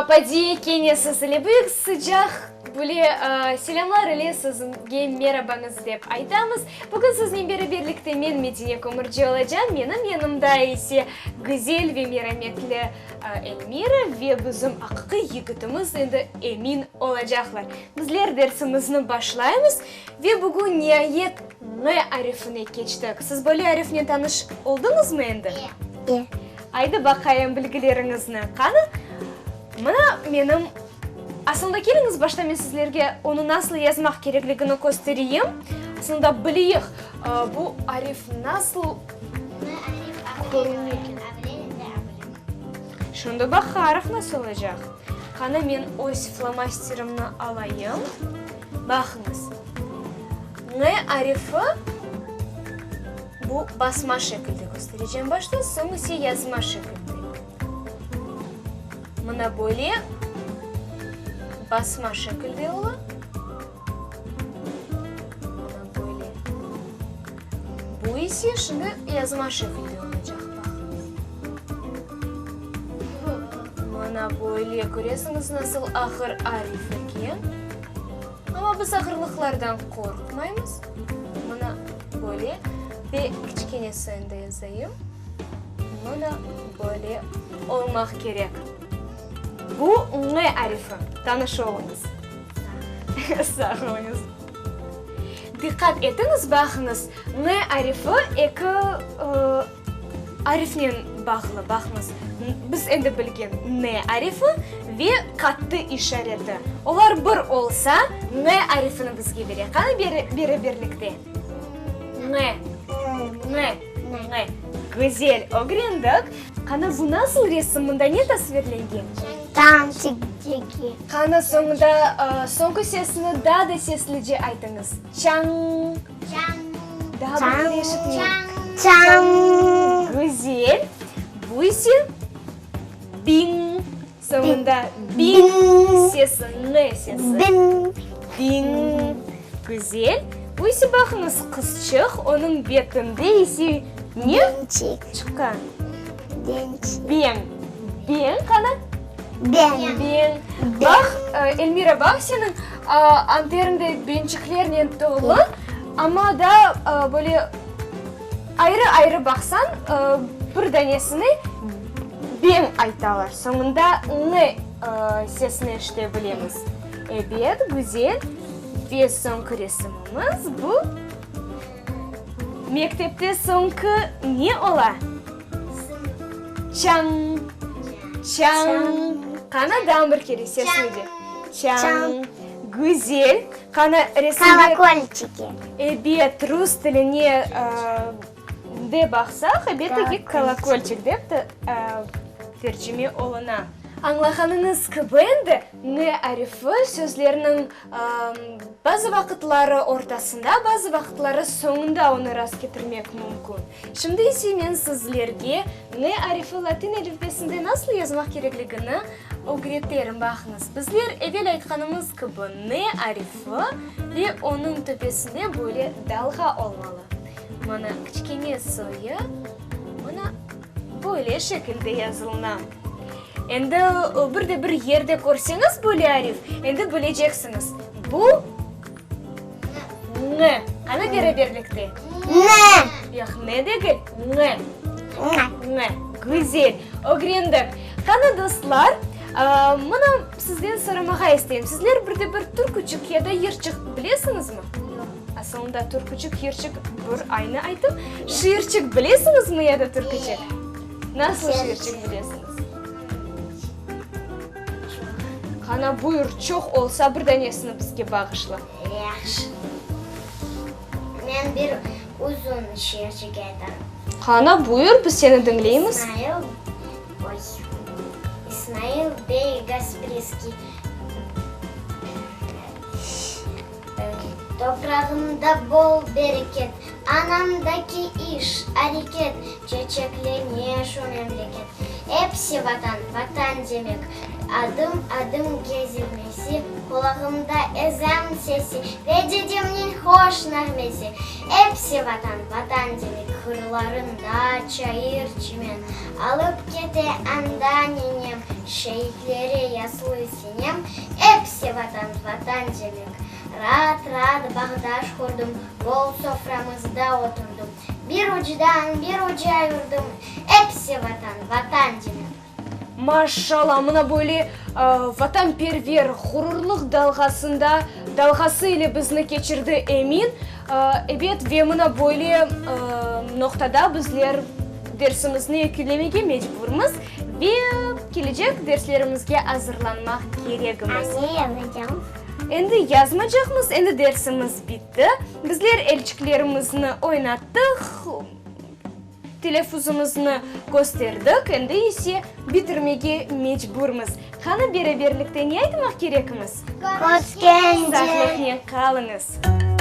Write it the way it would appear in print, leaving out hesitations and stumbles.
Papadiye kene siz ile büyük sıcaq böyle selâmlar ile sizge merabañız dep aytamız. Bugün siznen beraberlikte men Medine Kömürci olacam, menim yanımda ise güzel ve merametli Elmira ve bizim aqiqiy yigitimiz endi Emin olacaqlar. Bizler dersimizni başlaymız ve bugün niayet N arifine keçtik. Siz böyle arifnen tanış oldıñızmı endi? E. Aydı baqayım bilgileriñizni. Qani, mına menim, aslında keliñiz başta men sizlerge onı nasıl yazmaq kerekligini köstereyim. Aslında bileyik, bu arif nasıl körüne eken. Şimdi baqarıq nasıl olacaq. Qani, men öz flomasterimni alayım. Baqıñız, N arifi bu basma şekilde kösterecem başta, soñ ise yazma şekilde. Mına böyle basma şekilde ola. Mına böyle. Bu ise şimdi yazma şekilde olacaq, baqıñız. Mına böyle, köresiñiz nasıl ağır arif eken. Amma biz ağırlıqlardan qorqmaymız. Mına böyle ve kiçkenesini de yazayım. Mına böyle olmaq kerek. Bu Ñ arifi. Tanış oluñız. Sağ oluñız. Diqqat etiñiz, baqıñız, Ñ arifi eki Arifnen bağlı, baqıñız, biz endi bilgen N arifi ve qattı işareti. Olar bir olsa, N arifini bizge bere. Qani beraberlikte? N. N. N. Güzel, ögrendik. Qani, bu nasıl resim, mında ne tasvirlengen? Tançikçiki. Qani, soñunda, soñki sesni daa da seslice aytıñız. Çañ. Çañ. Daa bir kere eşitmeyim. Çañ. Güzel. Bu ise biñ. Soñunda biñ sesi, ñ sesi. Biñ. Biñ. Güzel. Bu ise baqıñız, qızçıq, onıñ betinde ise ne Bençik. çıqqan? Bençik. Beñ. Beñ qana? Beñ. Beñ. Baq, Elmira, baq, seniñ anteriñ bençiklernen tolu, amma da böyle ayrı-ayrı baqsañ, bir danesini beñ aytalar, soñunda ñ sesini eşite bilemiz. Ebet, güzel. Ve soñki resimimiz bu. Mektepte soñki ne ola? Çañ. Çañ. Qana, daa bir kere sesli de. Çañ. Güzel. Qana, resimde. Kolokolçiki. Ebet, rus tiline de baqsaq, ebet ki, kolokolçik dep tercime oluna. Añlağanıñız kibi endi, N arifi sözlerniñ Bazı vaqıtları ortasında, bazı vaqıtları soñunda onı rastketirmek mümkün. Şimdi ise men sizlerge N arifi latin elifbesinde nasıl yazmaq kerekligini ögreterim. Baqıñız, bizler evel aytqanımız kibi, N arifi ve onıñ töpesinde böyle dalğa olmalı. Mana kiçkene soyu, mına böyle şekilde yazılına. Endi bir de bir yerde körseñiz böyle arif, endi bileceksiñiz, bu N. Qani beraberlikte? N. Yoq, N degil, N. N. Güzel, ögrendik. Qani, dostlar, mına sizden soramağa isteyim, sizler bir de bir türküçik ya da yırçıq bilesiñizmi? Yoq. Asılında türküçik, yırçıq bir aynı aytım. Şiirçik bilesiñizmi ya da türküçik? Nasıl şiirçik bilesiñiz? Qana, buyur, çoq olsa bir danesini bizge bağışla. Yahşı. Men bir uzun şiirçik aytarım. Qana, buyur, biz seni diñleymiz. İsmail, oy, İsmail bey Gasprinskiy. Toprağımda bol bereket, Anamdaki iş, areket, Çeçeklene şu memleket. Episi Vatan, Vatan demek. Adım-adım gezilmesi, Qulağımda ezan sesi Ve dedemniñ hoş nağmesi. Episi Vatan, Vatan demek, Qırlarında çayır çimen. Alıp kete anda nenem, Şeitlere yaslı sinem. Episi Vatan, Vatan demek. Raat-raat bağdaş qurdım, Bol soframızda oturdım. Bir ucdan bir uca yurdım, Episi Vatan, Vatan demek. Maşşalla, mına böyle vatanperver, ğururlıq dalğasında, dalğası ile bizni keçirdi Emin. Ebet, ve mına böyle noqtada bizler dersimizni yekünlemege mecburmız ve kelecek derslerimizge azırlanmaq keregimiz. Anne, yazacağım. Endi yazmacaqmız, endi dersimiz bitti. Bizler elçiklerimizni oynattıq. Telâffuzımıznı kösterdik, endi ise bitirmege mecburmız. Qani beraberlikte ne aytmaq kerekimiz? Körüşkence! Sağlıqnen qalıñız!